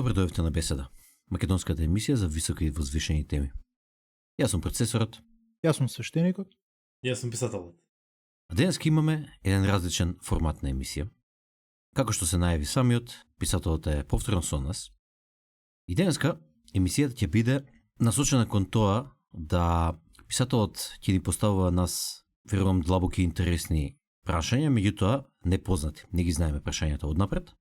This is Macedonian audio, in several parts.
Добро дојдовте на Беседа, македонската емисија за високи и возвишени теми. Јас сум процесорот. Јас сум свештеникот. Јас сум писателот. А денеска имаме еден различен формат на емисија. Како што се најави самиот, писателот е повторно со нас. И денеска емисијата ќе биде насочена кон тоа да писателот ќе ни поставува нас, верувам, длабоки и интересни прашања, меѓутоа непознати. Не ги знаеме прашањата однапред.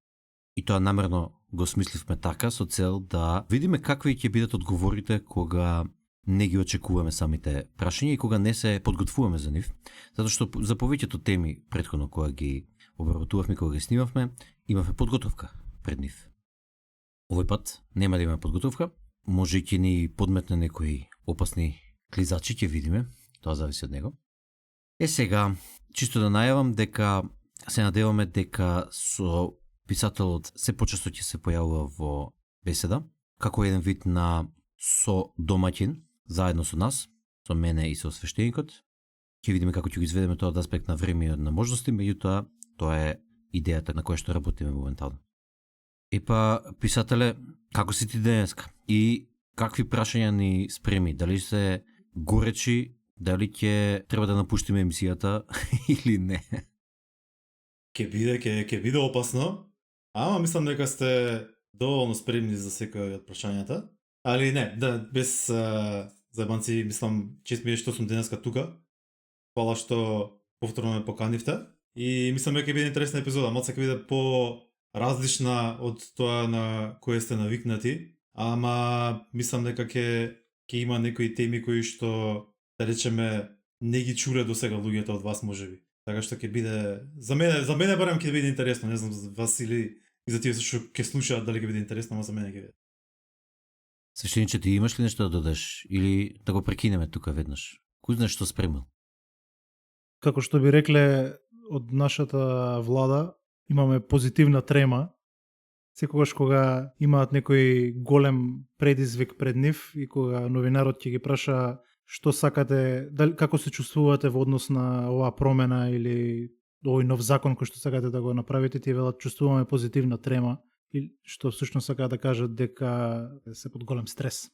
И тоа намерно го смисливме така со цел да видиме какви ќе бидат одговорите кога не ги очекуваме самите прашања и кога не се подготвуваме за нив, затоа што за повеќето теми претходно кога ги обработувавме, кога ги снимавме, имавме подготовка пред нив. Овој пат нема да имаме подготовка, може и ќе ни подметне некои опасни клизачи, ќе видиме, тоа зависи од него. Сега, чисто да најавам дека се надеваме дека со писателот се почесто ќе се појавува во Беседа, како еден вид на со домаќин, заедно со нас, со мене и со свештеникот. Ќе видиме како ќе го изведеме тоа од аспект на време и на можности, меѓутоа тоа е идејата на која што работиме моментално. Епа, писателе, како си ти денеска? И какви прашања ни спреми? Дали се горечи, дали ќе треба да напуштиме емисијата или не? Ќе биде опасно, ама мислам дека сте доволно спремни за секој од прашањата. Али не, да, без заебанци, мислам, чест ми е што сум денеска тука. Фала што повторно ме поканивте. И мислам дека ќе биде интересна епизода, малце ќе биде по-различна од тоа на кое сте навикнати, ама мислам дека ќе има некои теми кои што, да речеме, не ги чуле до сега луѓето од вас можеби. Така што ќе биде за мене барем ќе биде интересно, не знам за вас или и за тие што ќе слушаат дали ќе биде интересно, ама за мене ќе биде. Свештениче, ти имаш ли нешто да додаш или да го прекинеме тука веднаш? Кој знае што спремил? Како што би рекле од нашата влада, имаме позитивна трема. Секогаш кога имаат некој голем предизвик пред нив и кога новинарот ќе ги праша што сакате, како се чувствувате во однос на оваа промена или овој нов закон кој што сакате да го направите, тие велат чувствуваме позитивна трема, и што всушност сакаат да кажат дека се под голем стрес.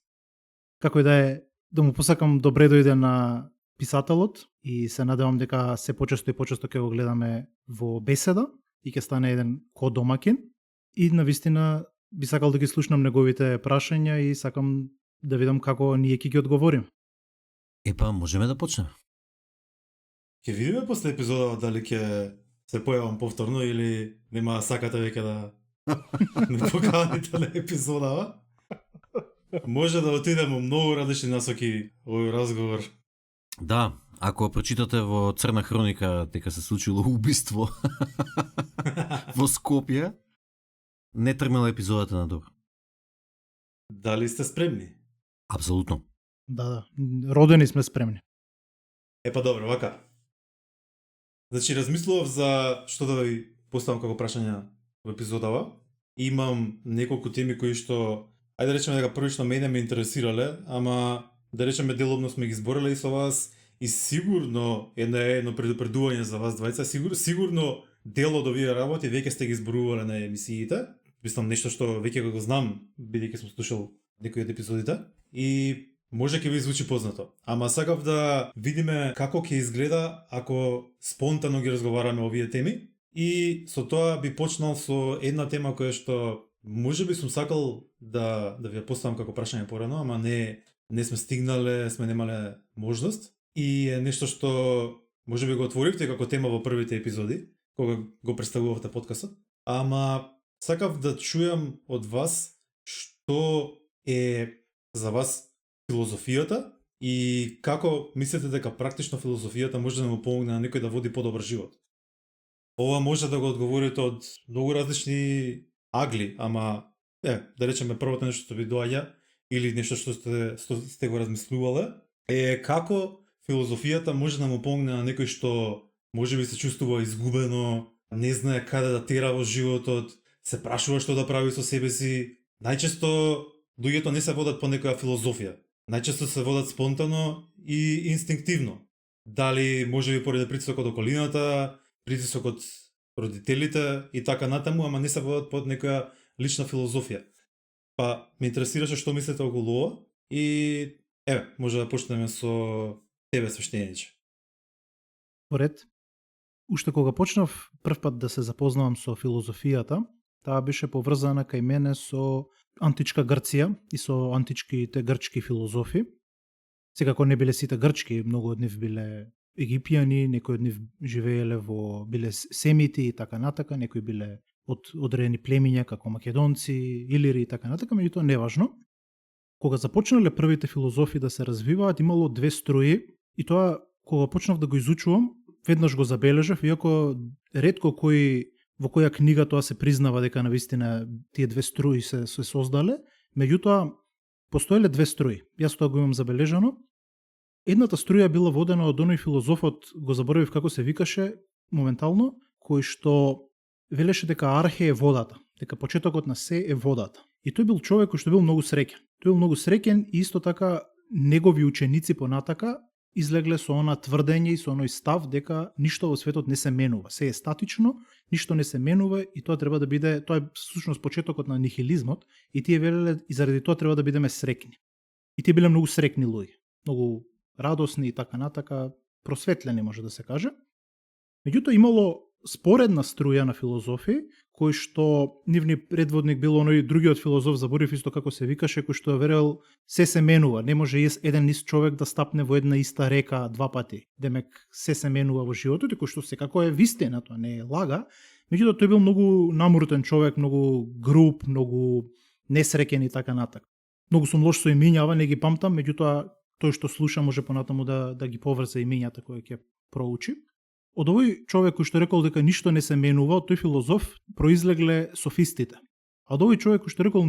Како и да му посакам добре дојде на писателот и се надевам дека се почесто и почесто ќе го гледаме во Беседа и ќе стане еден ко-домаќин. И навистина би сакал да ги слушнам неговите прашања и сакам да видам како ние ќе ги одговориме. Епа, можеме да почнеме. Ќе видиме после епизода дали ќе се појавам повторно или нема сакате веќе да не поканите на епизодава. Може да отидеме многу различни насоки овој разговор. Да, ако прочитате во Црна хроника дека се случило убиство во Скопје, не трмела епизодата на добро. Дали сте спремни? Апсолутно. Да, родени сме спремни. Епа добро, вака. Значи, размислував за што да ви поставам како прашања во епизодава. Имам неколку теми кои што, ајде да речеме дека првично мене ме интересирале, ама да речеме деловно сме ги збореле и со вас и сигурно едно предупредување за вас двајца, сигурно дел од овие работи веќе сте ги зборувале на емисиите. Мислам нешто што веќе го знам, бидејќи сум слушал некои од епизодите и може ќе ви звучи познато. Ама сакав да видиме како ќе изгледа ако спонтано ги разговараме овие теми. И со тоа би почнал со една тема која што можеби сум сакал да ви ја поставам како прашање порано, ама не сме стигнале, сме немале можност. И е нешто што можеби го отворивте како тема во првите епизоди, кога го представувавте подкастот. Ама сакав да чујам од вас што е за вас филозофијата и како мислите дека практично филозофијата може да му помогне на некој да води подобар живот. Ова може да го одговорите од многу различни агли, ама да речеме првото нешто што ви доаѓа или нешто што сте го размислувале е како филозофијата може да му помогне на некој што можеби се чувствува изгубено, не знае каде да тера во животот, се прашува што да прави со себе си. Најчесто луѓето не се водат по некоја филозофија. Најчесто се водат спонтано и инстинктивно. Дали можеби поради притисок од околината, притисок од родителите и така натаму, ама не се водат под некоја лична филозофија. Па ме интересираше што мислите околу ова и еве, може да почнеме со тебе, свештениче. Поред, уште кога почнав прв пат да се запознавам со филозофијата, таа беше поврзана кај мене со античка Грција и со античките грчки филозофи. Секако не биле сите грчки, многу од нив биле египјани, некои од нив живееле биле семити и така натака, некои биле од одредени племиња како македонци, илири и така натака, меѓутоа неважно. Кога започнале првите филозофи да се развиваат, имало две струи и тоа кога почнав да го изучувам, веднаш го забележав, иако ретко во која книга тоа се признава дека навистина тие две струи се создале, меѓутоа постоеле две струи. Јас тоа го имам забележано. Едната струја била водена од оној филозофот, го заборавив како се викаше моментално, кој што велеше дека архе е водата, дека почетокот на се е водата. И тој бил човек кој што бил многу среќен. Тој бил многу среќен и исто така негови ученици понатака излегле со она тврдење и со оној став дека ништо во светот не се менува. Се е статично, ништо не се менува и тоа треба да биде, тоа е всушност почетокот на нихилизмот и тие велеле и заради тоа треба да бидеме среќни. И тие биле многу среќни луѓе, многу радосни и така натака, просветлени може да се каже. Меѓутоа имало споредна струја на филозофи, кој што нивни предводник бил оној другиот филозоф, заборив исто како се викаше, кој што верел се менува, не може еден ист човек да стапне во една иста река два пати. Демек се менува во животот, и кој што секако е вистина, тоа не е лага. Меѓутоа тој бил многу намуртен човек, многу груб, многу несреќен и така натака. Многу сум лош со имињава, не ги памтам, меѓутоа тој што слуша може понатаму да ги поврзе имињата кои ќе проучи. Од овој човек кој што рекол дека ништо не се менува, од тој филозоф произлегле софистите. А од овој човек кој што рекол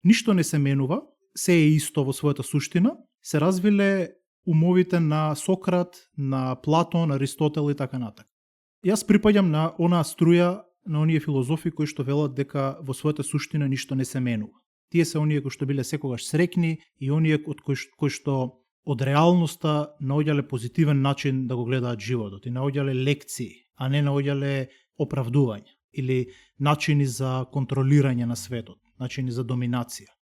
ништо не се менува, се е исто во својата суштина, се развиле умовите на Сократ, на Платон, Аристотел и така натака. Јас припаѓам на онаа струја на оние филозофи кои што велат дека во својата суштина ништо не се менува. Тие се оние кои што биле секогаш среќни и оние кои што од реалноста наоѓале позитивен начин да го гледаат животот и наоѓале лекции, а не наоѓале оправдување или начини за контролирање на светот, начини за доминација.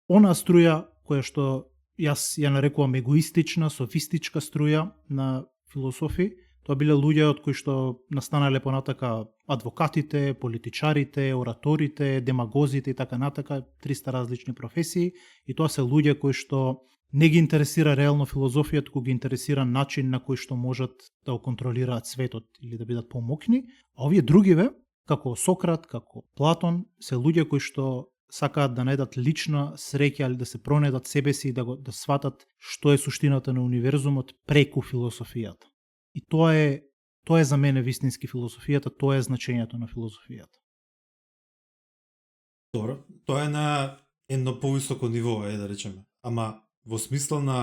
Онаа струја која што јас ја нарекувам егоистична, софистичка струја на философи, тоа биле луѓе од кои што настанале понатака адвокатите, политичарите, ораторите, демагозите и така натака, 300 различни професии, и тоа се луѓе кои што не ги интересира реално филозофија, туку ги интересира начин на кој што можат да го контролираат светот или да бидат помокни, а овие другиве, како Сократ, како Платон, се луѓе кои што сакаат да најдат лична среќа или да се пронедат себе си и да сватат што е суштината на универзумот преку философијата. И тоа е за мене вистински философијата, тоа е значењето на филозофијата. Добро, тоа е на едно повисоко ниво, да речеме. Ама во смисла на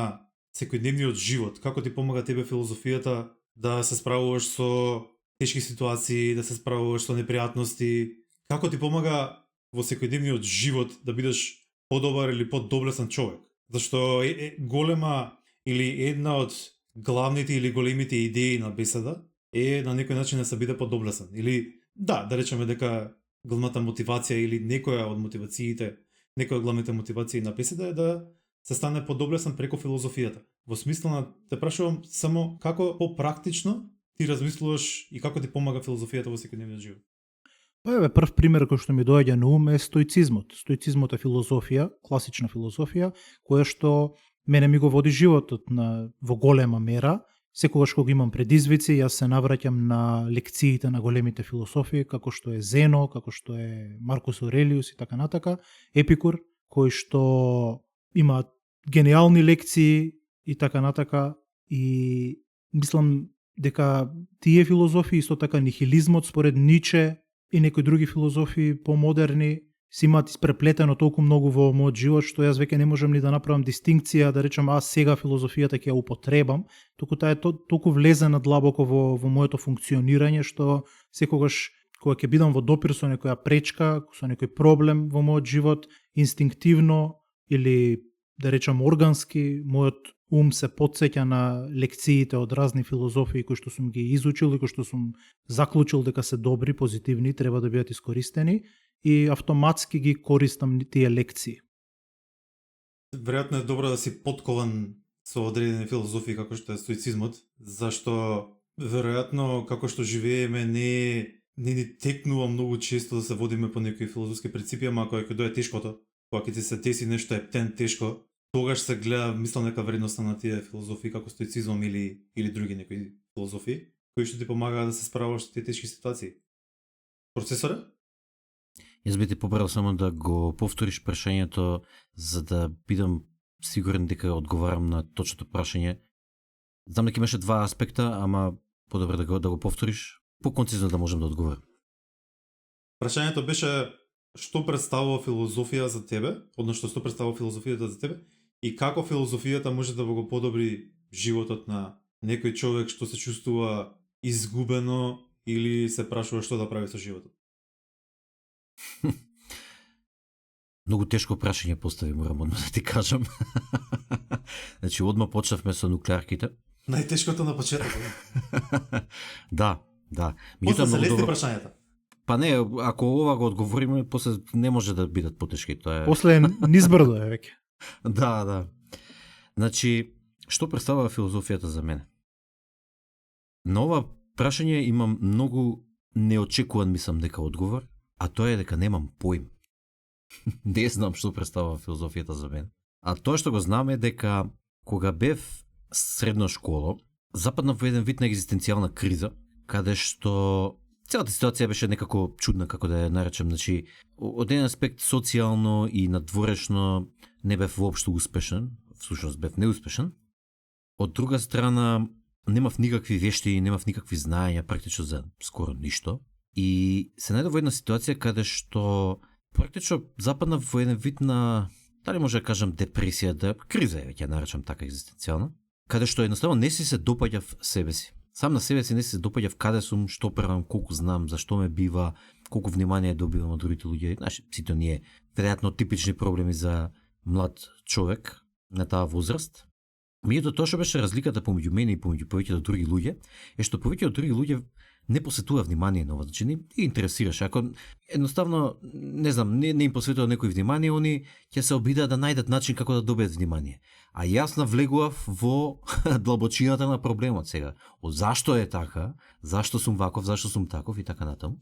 секојдневниот живот, како ти помага тебе филозофијата да се справуваш со тешки ситуации, да се справуваш со непријатности, како ти помага во секојдневниот живот да бидеш подобар или подоблесен човек? Зашто голема или една од главните или големите идеи на беседа е на некој начин да се биде подоблесен. Или да речеме дека главната мотивација или некоја од мотивациите, некоја од главните мотивации на беседа е да се стане подоблесен преку филозофијата. Во смисла на те прашувам само како попрактично ти размислуваш и како ти помага филозофијата во секојдневниот живот. Па прв пример кој што ми доаѓа на ум е стоицизмот. Стоицизмот е филозофија, класична филозофија, која што мене ми го води животот во голема мера. Секогаш кога имам предизвици, јас се навраќам на лекциите на големите философи, како што е Зено, како што е Маркус Аурелиус и така натака, Епикур, кој што има гениални лекции и така натака, и мислам дека тие филозофии, исто така нихилизмот според Ниче и некои други филозофии помодерни, си имаат испреплетено толку многу во мојот живот, што јас веќе не можам ни да направам дистинкција, да речам, сега филозофијата ќе ја употребам, туку таа е толку влезена длабоко во моето функционирање, што секогаш кога ќе бидам во допир со некоја пречка, со некој проблем во мојот живот, инстинктивно или да речам органски, мојот ум се потсеќа на лекциите од разни филозофии кои што сум ги изучил и кои што сум заклучил дека се добри, позитивни, треба да бидат искористени, и автоматски ги користам тие лекции. веројатно е добро да си поткован со одредени филозофии како што е стоицизмот, зашто веројатно како што живееме не ни текнува многу често да се водиме по некои филозофски принципи, ама кога ќе дое тешкото, кога ќе ти се деси нешто ептен тешко, тогаш се гледа, мислам дека вредноста на тие филозофии како стоицизм или други некои филозофии, кои што ти помагаат да се справаш со тие тешки ситуации. Процесоре? Јас би ти побрал само да го повториш прашањето за да бидам сигурен дека одговарам на точното прашање. Знам дека имаше два аспекта, ама подобро да го повториш, поконцизно да можам да одговорам. Прашањето беше што представува филозофија за тебе, односно што представува филозофијата за тебе и како филозофијата може да го подобри животот на некој човек што се чувствува изгубено или се прашува што да прави со животот. Многу тешко прашање постави, морам одма да ти кажам. Значи, одма почнавме со нуклеарките. Најтешкото на почетокот. Да. После се лесни прашањата. Па не, ако ова го одговориме, после не може да бидат потешки. Тоа е... После низбрдо е веќе. Да. Значи, што представува филозофијата за мене? На ова прашање имам многу неочекуван, мислам, дека одговор, а тоа е дека немам поим. Не знам што представува филозофијата за мене. А тоа што го знам е дека кога бев средна школа, западнав во еден вид на екзистенцијална криза, каде што целата ситуација беше некако чудна, како да ја наречем, значи од еден аспект социјално и надворешно не бев воопшто успешен, всушност бев неуспешен. Од друга страна немав никакви вешти, немав никакви знаења практично за скоро ништо и се најдов во една ситуација каде што практично западнав во еден вид на, дали може да кажам депресија, криза е, ќе наречам така екзистенцијална, каде што едноставно не си се допаѓав себе си. Сам на себе си не се допаѓав каде сум, што правам, колку знам, зашто ме бива, колку внимание добивам од другите луѓе. Значи, сите ние веројатно типични проблеми за млад човек на таа возраст. Меѓутоа тоа што беше разликата помеѓу мене и помеѓу повеќето други луѓе е што повеќето други луѓе не посветува внимание на ова, значи не интересираше. Ако едноставно, не знам, не им посветува некој внимание, они ќе се обидат да најдат начин како да добијат внимание. А јас навлегував во длабочината на проблемот сега. Од зашто е така, зашто сум ваков, зашто сум таков и така натаму.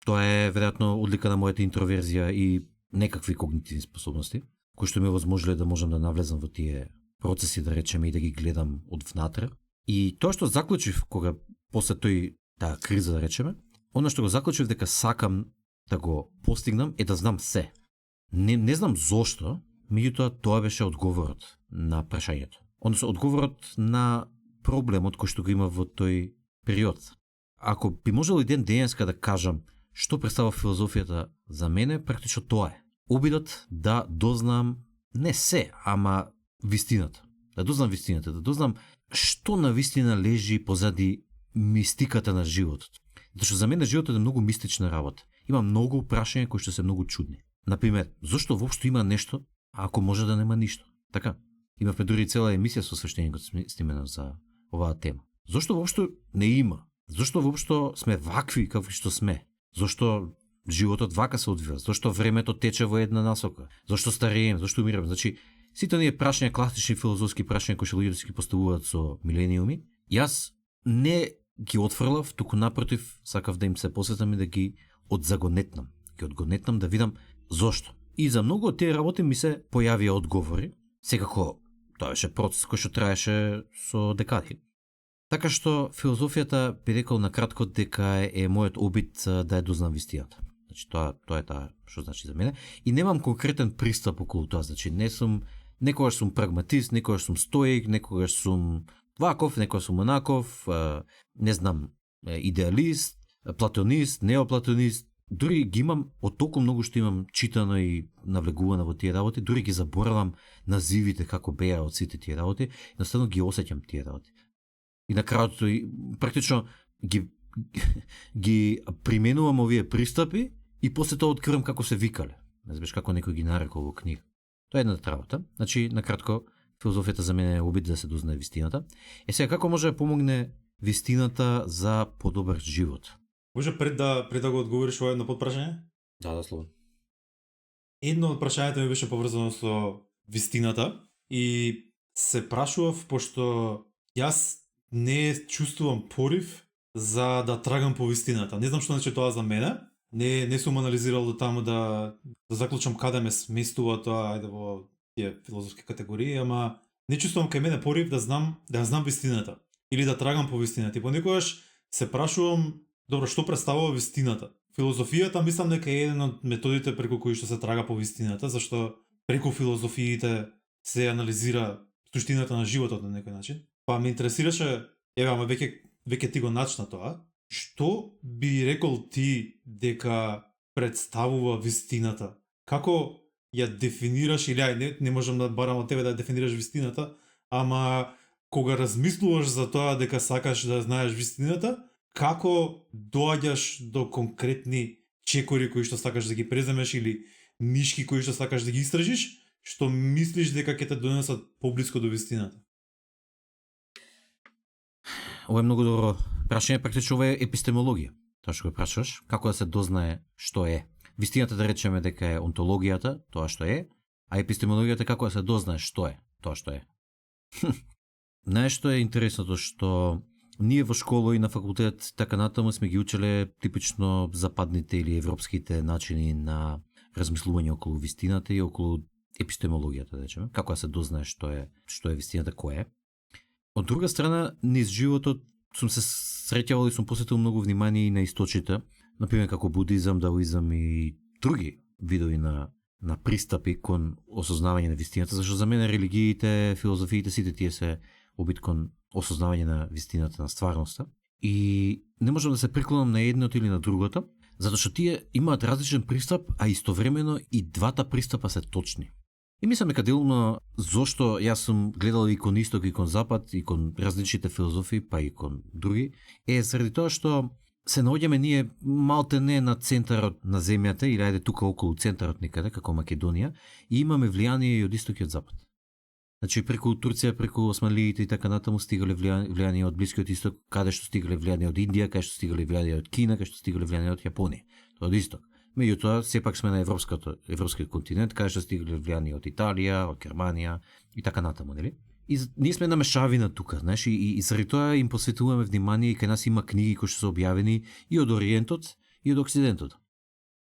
Тоа е веројатно одлика на мојата интроверзија и некакви когнитивни способности, кои што ми овозможиле да можам да навлезам во тие процеси, да речеме, и да ги гледам од внатре. И тоа што заклучив кога после таа криза, да речеме, она што го заклучив дека сакам да го постигнам е да знам се. Не знам зошто, меѓутоа тоа беше одговорот на прашањето. Односно одговорот на проблемот кој што го има во тој период. Ако би можел еден денеска да кажам што представува филозофијата за мене, практично тоа е. Обидот да дознам не се, ама вистината. Да дознам вистината, да дознам што на вистина лежи позади мистиката на животот. Зашто за мене животот е многу мистична работа. Има многу прашања кои што се многу чудни. Например, зошто воопшто има нешто, ако може да нема ништо? Така. Имавме дури цела емисија со свештеникот снимена за оваа тема. Зошто воопшто не има? Зошто воопшто сме вакви какви што сме? Зошто животот вака се одвива? Зошто времето тече во една насока? Зошто старееме? Зошто умираме? Значи, сите оние прашања, класични филозофски прашања кои што луѓето си ги поставуваат со милениуми, јас не ги отфрлав, туку напротив, сакав да им се посветам и да ги одзагонетнам. Ги одгонетнам да видам зошто. И за многу од тие работи ми се појавија одговори, секако тоа беше процес кој што траеше со декади. Така што филозофијата би рекол на кратко дека е мојот обид да ја дознам вистината. Значи тоа е таа што значи за мене и немам конкретен пристап околу тоа, значи некогаш сум прагматист, некогаш сум стоик, некогаш сум ваков, некогаш сум онаков, не знам, идеалист, платонист, неоплатонист. Дури ги имам, од толку многу што имам читано и навлегувано во тие работи, дури ги заборавам називите како беа од сите тие работи, едноставно ги осеќам тие работи. И на крајот практично ги применувам овие пристапи и после тоа откривам како се викале. Не знаеш како некој ги нарекол во книга. Тоа е едната работа. Значи, на кратко, филозофијата за мене е обид да се дознае вистината. Сега како може да помогне вистината за подобар живот? Може пред да го одговориш ова едно подпрашање? Да, слободно. Едно од прашањето ми беше поврзано со вистината и се прашував, пошто јас не чувствувам порив за да трагам по вистината. Не знам што значи тоа за мене. Не сум анализирал до таму да заклучам каде ме сместува тоа ајде во тие филозофски категории, ама не чувствувам кај мене порив да знам вистината или да трагам по вистината. И понекогаш се прашувам, добро, што представува вистината? Филозофијата мислам дека е еден од методите преку кои што се трага по вистината, зашто преку филозофиите се анализира суштината на животот на некој начин. Па ме интересираше, ама веќе ти го начна тоа, што би рекол ти дека представува вистината? Како ја дефинираш, или не можам да барам од тебе да дефинираш вистината, ама кога размислуваш за тоа дека сакаш да знаеш вистината, како доаѓаш до конкретни чекори кои што сакаш да ги преземеш или нишки кои што сакаш да ги истражиш, што мислиш дека ќе те донесат поблиско до вистината? Ова е многу добро прашање, практично ова е епистемологија. Тоа што го прашаш, како да се дознае што е. Вистината да речеме дека е онтологијата, тоа што е, а епистемологијата како да се дознае што е тоа што е. Нешто е интересното што ние во школа и на факултет така натаму сме ги учеле типично западните или европските начини на размислување околу вистината и околу епистемологијата, да речеме, како да се дознае што е вистината, кој е. Од друга страна, низ животот сум се среќавал и сум посветил многу внимание и на источите, например како будизам, даоизам и други видови на пристапи кон осознавање на вистината, зашто за мене религиите, филозофиите, сите тие се обид кон осознавање на вистината, на стварноста. И не можам да се приклонам на едното или на другото, затоа што тие имаат различен пристап, а истовремено и двата пристапа се точни. И мислам дека делно зошто јас сум гледал и кон исток и кон запад и кон различните филозофии, па и кон други, е заради тоа што се наоѓаме ние малте не на центарот на земјата или ајде тука околу центарот никаде, како Македонија, и имаме влијание и од исток и од запад. Значи преку Турција, преку османлиите и така натаму стигале влијание од Блискиот исток, каде што стигале влијание од Индија, каде што стигале влијание од Кина, каде што стигале влијание од Јапонија, тоа од исток. Меѓутоа, сепак сме на европскиот континент, каде што стигале влијание од Италија, од Германија и така натаму, нели? И ние сме на мешавина тука, знаеш, и заради тоа им посветуваме внимание и кај нас има книги кои што се објавени и од Ориентот и од Оксидентот.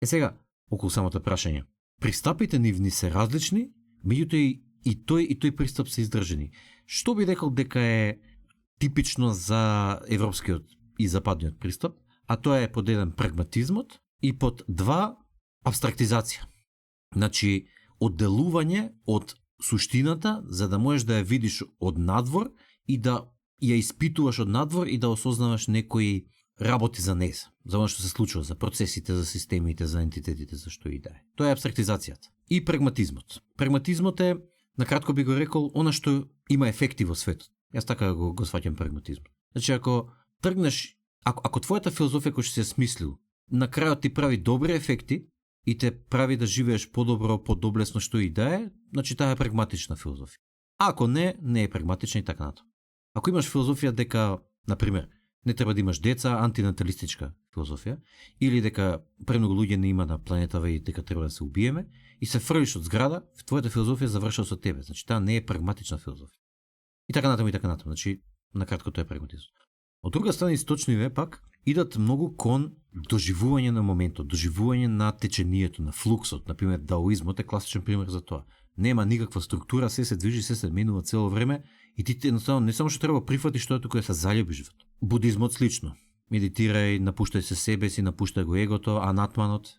Сега, околу самото прашање. Пристапите нивни се различни, меѓутоа и тој пристап се издржани. Што би рекол дека е типично за европскиот и западниот пристап, а тоа е под еден прагматизмот и под два абстрактизација. Значи, одделување од суштината за да можеш да ја видиш од надвор и да ја испитуваш од надвор и да осознаваш некои работи за неа, за оно што се случува, за процесите, за системите, за ентитетите, за што и да е. Тоа е абстрактизацијата. И прагматизмот. Прагматизмот е, накратко би го рекол, она што има ефекти во светот. Јас така го сваќам прагматизмот. Значи, ако тргнеш, ако твојата филозофија која што си ја смислил, на крајот ти прави добри ефекти и те прави да живееш подобро, подоблесно што и да е, значи таа е прагматична филозофија. А ако не е прагматична и така натаму. Ако имаш филозофија дека, например, не треба да имаш деца, антинаtalистичка филозофија, или дека премногу луѓе не има на планетава и дека треба да се убиеме, и се фрлиш од зграда, твојата филозофија завршува со тебе. Значи таа не е прагматична филозофија. И така натаму. Значи, накратко тоа е прагматизм. Од друга страна, источниве пак идат многу кон доживување на моментот, доживување на течението, на флуксот. Например, даоизмот е класичен пример за тоа. Нема никаква структура, се движи, се менува цело време и ти едноставно не само што треба прифатиш тоа тука да се заљубиш во тоа. Будизмот слично. Медитирај, напуштај се себе си, напуштај го егото, анатманот.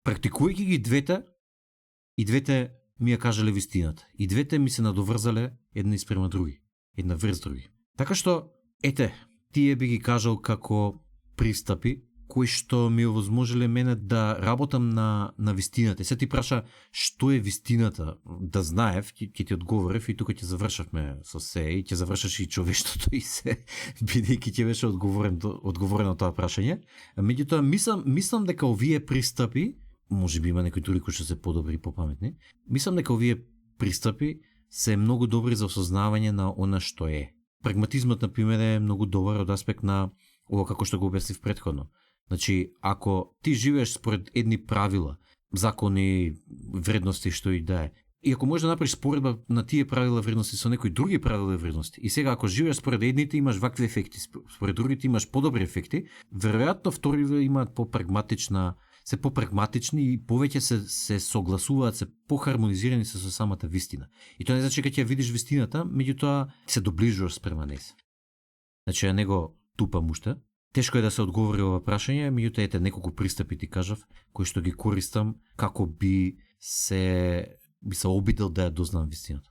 Практикувајќи ги двете, и двете ми ја кажале вистината. И двете ми се надоврзале една испрема други, една врз други. Така што, ете, тие би ги кажал како пристапи кои што ми овозможеле мене да работам на вистината. Се ти праша што е вистината, да знаев, ќе ти одговорев и тука ќе завршавме со се и ќе завршаш и човештвото и се, бидејќи ќе беше одговорено тоа прашање. Меѓутоа мислам дека овие пристапи, можеби има некои други кои што се подобри и попаметни, мислам дека овие пристапи се многу добри за осознавање на она што е. Прагматизмот, например, е многу добар од аспект на ова како што го обяснив претходно. Значи, ако ти живееш според едни правила, закони, вредности што и да е, И ако можеш да направиш споредба на тие правила вредности со некои други правила вредности, и сега ако живееш според едните имаш вакви ефекти, според другите имаш подобри ефекти, веројатно вториве имаат се попрагматични и повеќе се согласуваат, се похармонизирани со самата вистина. И тоа не значи кога ќе видиш вистината, меѓутоа се доближуваш спрема неса. Значи ја него тупам уште. Тешко е да се одговори ова прашање, меѓутоа ете неколку пристапи ти кажав, кои што ги користам како би се обидел да ја дознам вистината.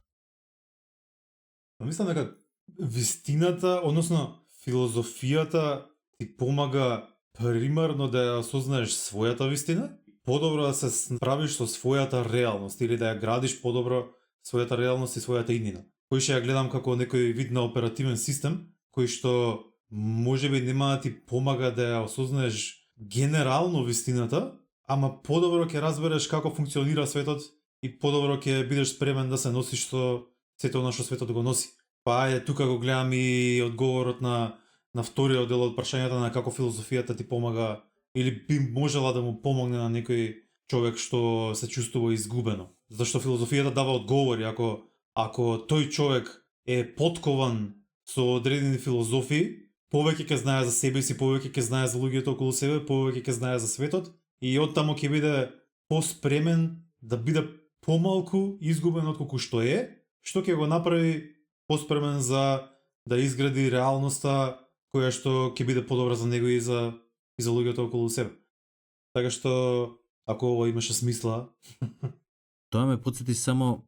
Мислам дека вистината, односно филозофијата ти помага примерно да ја осознаеш својата вистина, подобро да се справиш со својата реалност или да ја градиш подобро својата реалност и својата иднина. Кој што ја гледам како некој вид на оперативен систем, кој што можеби нема да ти помага да ја осознаеш генерално вистината, ама подобро ќе разбереш како функционира светот и подобро ќе бидеш спремен да се носиш со сето она што светот го носи. Па ајде тука го гледам и одговорот на вториот дел од прашањата на како филозофијата ти помага или би можела да му помогне на некој човек што се чувствува изгубено. Зашто филозофијата дава одговори, ако тој човек е поткован со одредени филозофии, повеќе ќе знае за себе си, повеќе ќе знае за луѓето околу себе, повеќе ќе знае за светот и оттаму ќе биде поспремен да биде помалку изгубен отколку што е, што ќе го направи поспремен за да изгради реалноста која што ќе биде подобра за него и за луѓето околу себе. Така што ако ова имаше смисла. Тоа ме потсети само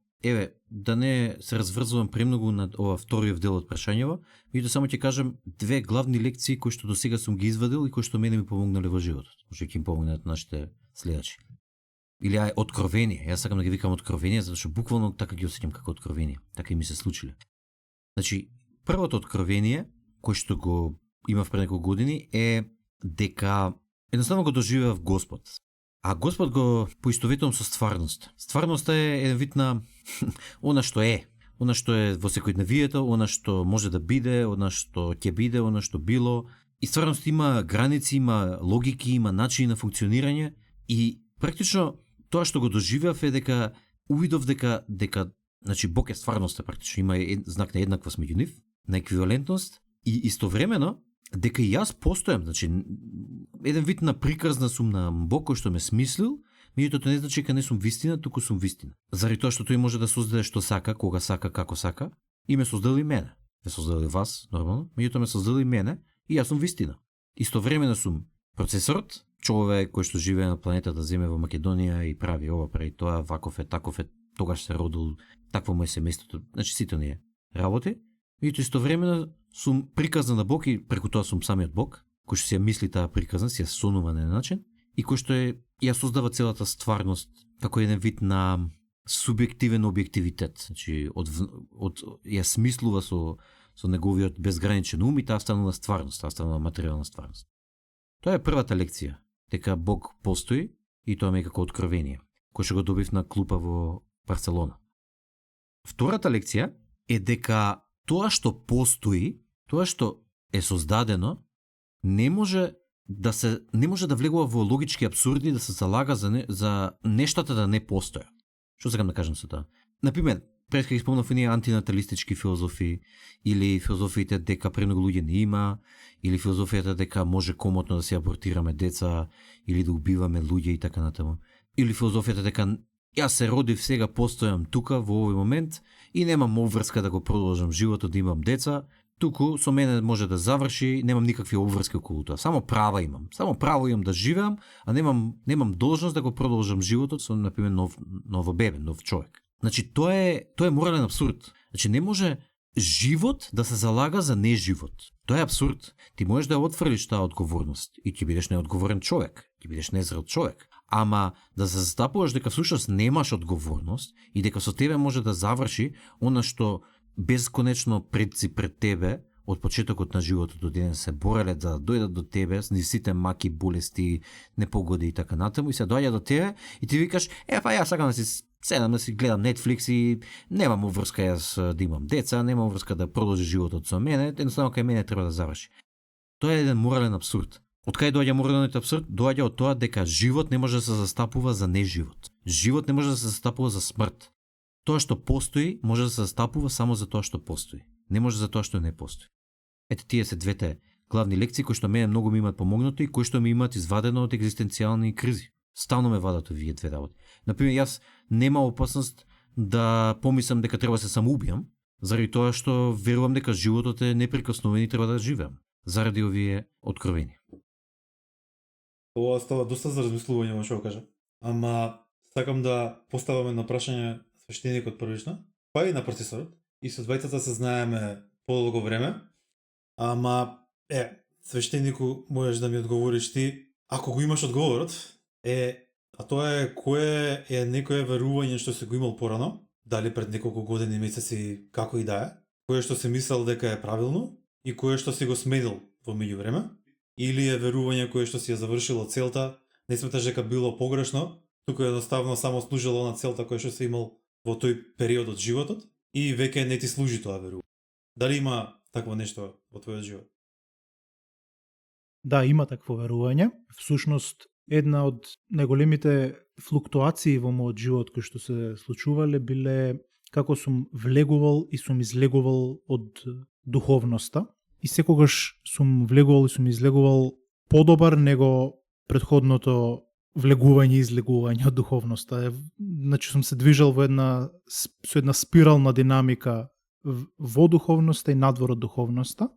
да не се разврзувам премногу на ова вториот дел од прашањево, меѓутоа само ќе кажам две главни лекции кои што досега сум ги извадил и кои што мене ми помогнале во животот. Може ќе им помогнат нашите следачи. Или откровение. Јас сакам да ги викам откровение, затоа што буквално така ги осеќам како откровение. Така и ми се случиле. Значи, првото откровение кој што го имав пред неколку години е дека едноставно го доживеав Господ. А Господ го поистоветувам со стварност. Стварноста е еден вид на она што е во секојдневието, она што може да биде, она што ќе биде, она што било. И стварност има граници, има логики, има начини на функционирање и практично тоа што го доживеав е дека увидов дека значи Бог е стварноста практично, има знак на еднаквост меѓу нив, на еквивалентност и истовремено дека и јас постојам, значи еден вид на приказна сум на Бог кој што ме смислил, меѓутоа тоа не значи дека не сум вистина, туку сум вистина. Заради тоа што тој може да создаде што сака, кога сака, како сака, и ме создал и мене. Ме создал и вас, нормално, меѓутоа ме создал и мене, и јас сум вистина. Истовремено сум процесорот, човек кој што живее на планетата Земја во Македонија и прави ова, прави тоа, ваков е, таков е, тогаш се родил, такво му е семејството, значи сите оние работи. И истовремено сум приказна на Бог и преку тоа сум самиот Бог, кој што си ја мисли таа приказна, си ја сонува на начин и кој што ја создава целата стварност како еден вид на субјективен објективитет. Значи ја смислува со неговиот безграничен ум и таа станува стварност, таа станува материјална стварност. Тоа е првата лекција, дека Бог постои и тоа ме е како откровение, кој што го добив на клупа во Барселона. Втората лекција е дека тоа што постои, тоа што е создадено, не може да влегува во логички апсурди, да се залага за нештата да не постојат. Што сакам да кажам со тоа? Например, пред кога спомнав оние антинаталистички филозофии, или филозофиите дека премногу луѓе не има, или филозофијата дека може комотно да се абортираме деца, или да убиваме луѓе и така натаму. Или филозофијата дека јас се родив, сега постојам тука во овој момент и немам обврска да го продолжам животот, да имам деца, туку со мене може да заврши, немам никакви обврски околу тоа. Само право имам да живеам, а немам должност да го продолжам животот со, например, ново бебе, нов човек. Значи, тоа е морален абсурд. Значи, не може живот да се залага за неживот. Тоа е абсурд. Ти можеш да ја отфрлиш таа одговорност и ќе бидеш неодговорен човек, ќе бидеш незрел човек. Ама да се застапуваш дека всушност немаш одговорност и дека со тебе може да заврши она што бесконечно предци пред тебе од почетокот на животот до денес се бореле да дојдат до тебе с сите маки, болести, непогоди и така натаму и се доаѓа до тебе и ти викаш, јас сакам да си седам да си гледам Netflix и немам врска јас да имам деца, немам врска да продолжи животот со мене, едноставно кај мене треба да заврши. Тоа е еден морален абсурд. Од кај доаѓа моралниот абсурд? Доаѓа од тоа дека живот не може да се застапува за неживот. Живот не може да се застапува за смрт. Тоа што постои може да се застапува само за тоа што постои. Не може за тоа што не постои. Ете, тие се двете главни лекции кои што мене многу ми имаат помогнато и кои што ми имаат извадено од екзистенцијални кризи. Стално ме вадат овие две работи. Например, јас нема опасност да помислам дека треба да се самоубијам, заради тоа што верувам дека животот е непрекоснувен и треба да живеам, заради овие откровени. Ова става доста за размислување, што кажа. Ама сакам да поставаме на прашање свештеникот првично, па и на процесорот. И со двајцата се знаеме подолго време. Ама свештенику можеш да ми одговориш ти, ако го имаш одговорот, а тоа е кое е некое верување што се го имал порано, дали пред неколку години, месеци, како и да е, кое што се мислел дека е правилно и кое што си го сменил во меѓувреме, или е верување кое што си ја завршило целта, не сметаш дека било погрешно, туку едноставно само служило на целта која што си имал во тој период од животот и веќе не ти служи тоа верување. Дали има такво нешто во твојот живот? Да, има такво верување. Всушност, една од најголемите флуктуации во мојот живот кои што се случувале биле како сум влегувал и сум излегувал од духовноста. И секогаш сум влегувал и сум излегувал подобар него претходното влегување и излегување од духовноста. Значи сум се движел во со една спирална динамика во духовноста и надвор од духовноста.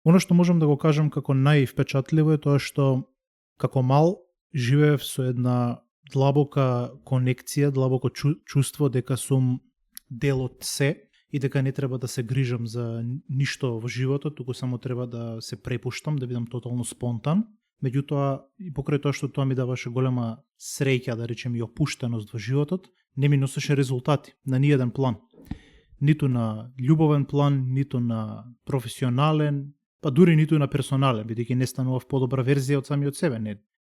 Оно што можам да го кажам како највпечатливо е тоа што како мал живеев со една длабока конекција, длабоко чувство дека сум дел од се и дека не треба да се грижам за ништо во животот, туку само треба да се препуштам, да бидам тотално спонтан. Меѓутоа, и покрај тоа што тоа ми даваше голема среќа, да речем, и опуштеност во животот, не ми носеше резултати на ниеден план. Ниту на љубовен план, ниту на професионален, па дури ниту на персонален, бидејќи не станував подобра верзија од самиот себе.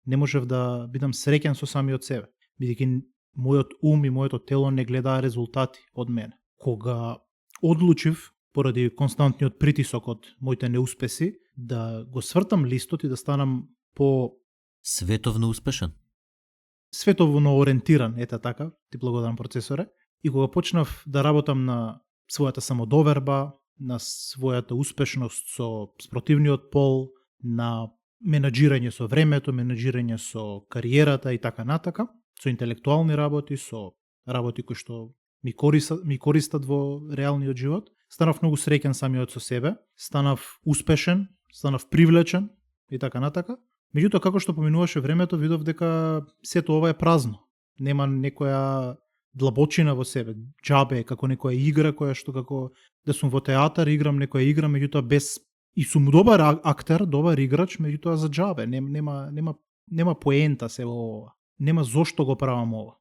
Не можев да бидам среќен со самиот себе, бидејќи мојот ум и моето тело не гледаа резултати од мене. Кога одлучив, поради константниот притисок од моите неуспеси, да го свртам листот и да станам по световно успешен. Световно ориентиран, ета така, ти благодарам процесоре. И кога почнав да работам на својата самодоверба, на својата успешност со спротивниот пол, на менаџирање со времето, менаџирање со кариерата и така натака, со интелектуални работи, со работи кои што ми користат во реалниот живот, станав многу среќен самиот со себе, станав успешен, станав привлечен и така натака. Меѓутоа, како што поминуваше времето, видов дека сето ова е празно. Нема некоја длабочина во себе. Џабе, како некоја игра која што како да сум во театар, играм некоја игра, меѓутоа без и сум добар актер, добар играч, меѓутоа за џабе. Нема поента се во ова. Нема зошто го правам ова.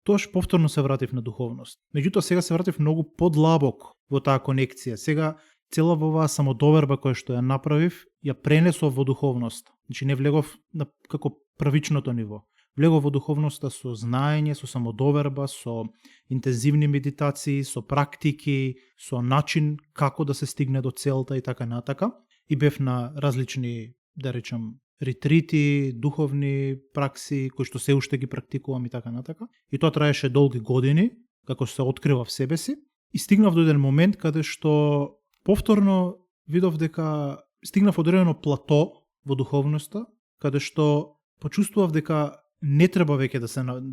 Тоаш повторно се вратив на духовност. Меѓутоа сега се вратив многу подлабок во таа конекција. Сега цела во оваа самодоверба која што ја направив, ја пренесов во духовност. Значи не влегов на како првичното ниво. Влегов во духовноста со знаење, со самодоверба, со интензивни медитации, со практики, со начин како да се стигне до целта и така натака. И бев на различни, да речам, ретрити, духовни пракси, кои што се уште ги практикувам и така натака. И тоа траеше долги години, како се открива в себе си. И стигнав до еден момент каде што повторно видов дека стигнав одредено плато во духовноста, каде што почувствував дека не треба веќе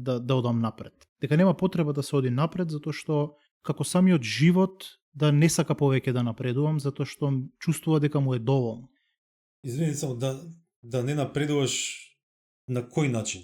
да одам напред. Дека нема потреба да се оди напред, затоа што како самиот живот да не сака повеќе да напредувам, затоа што чувствува дека му е доволно. Извини само, да не напредуваш на кој начин?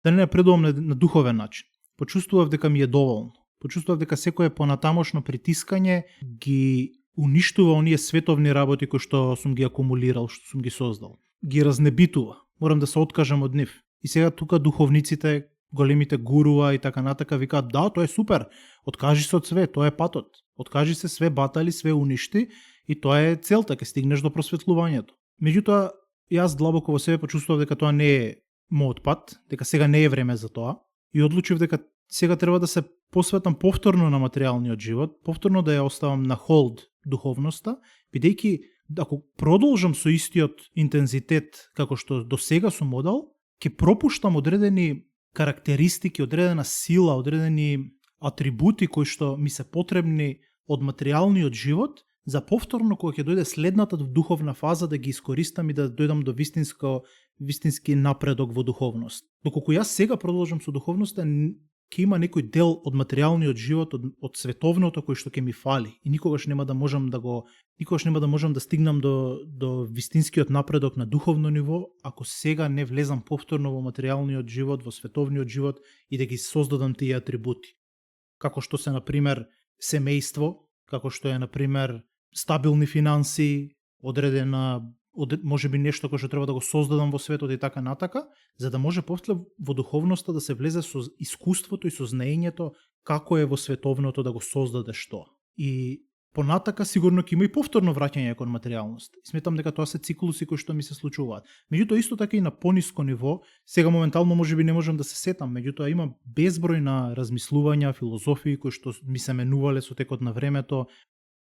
Да не напредувам на духовен начин. Почувствував дека ми е доволно. Почувствував дека секое понатамошно притискање ги уништува оние световни работи кои што сум ги акумулирал, што сум ги создал. Ги разнебитува. Морам да се откажам од нив. И сега тука духовниците, големите гуруа и така натака викаат, да, тоа е супер, откажи се од све, тоа е патот. Откажи се све батали, све уништи и тоа е целта, ќе стигнеш до просветлувањето. Меѓутоа, јас длабоко во себе почувствував дека тоа не е мојот пат, дека сега не е време за тоа и одлучив дека сега треба да се посветам повторно на материјалниот живот, повторно да ја оставам на холд духовноста, бидејќи ако продолжам со истиот интензитет како што до сега сум одел, ќе пропуштам одредени карактеристики, одредена сила, одредени атрибути кои што ми се потребни од материјалниот живот, за повторно кога ќе дојде следната духовна фаза да ги искористам и да дојдам до вистински напредок во духовност. Доколку јас сега продолжам со духовноста, ќе има некој дел од материјалниот живот, од световното кој што ќе ми фали и никогаш нема да можам да стигнам до вистинскиот напредок на духовно ниво ако сега не влезам повторно во материјалниот живот, во световниот живот и да ги создадам тие атрибути. Како што се, например, семејство, како што е, например, стабилни финанси, може би нешто кој што треба да го создадам во светот и така натака, за да може после во духовноста да се влезе со искуството и со знаењето како е во световното да го создадеш тоа. И понатака сигурно ќе има и повторно враќање кон материјалност. И сметам дека тоа се циклуси кои што ми се случуваат. Меѓутоа исто така и на пониско ниво, сега моментално можеби не можам да се сетам, меѓутоа има безброј на размислувања, филозофии кои што ми се менувале со текот на времето.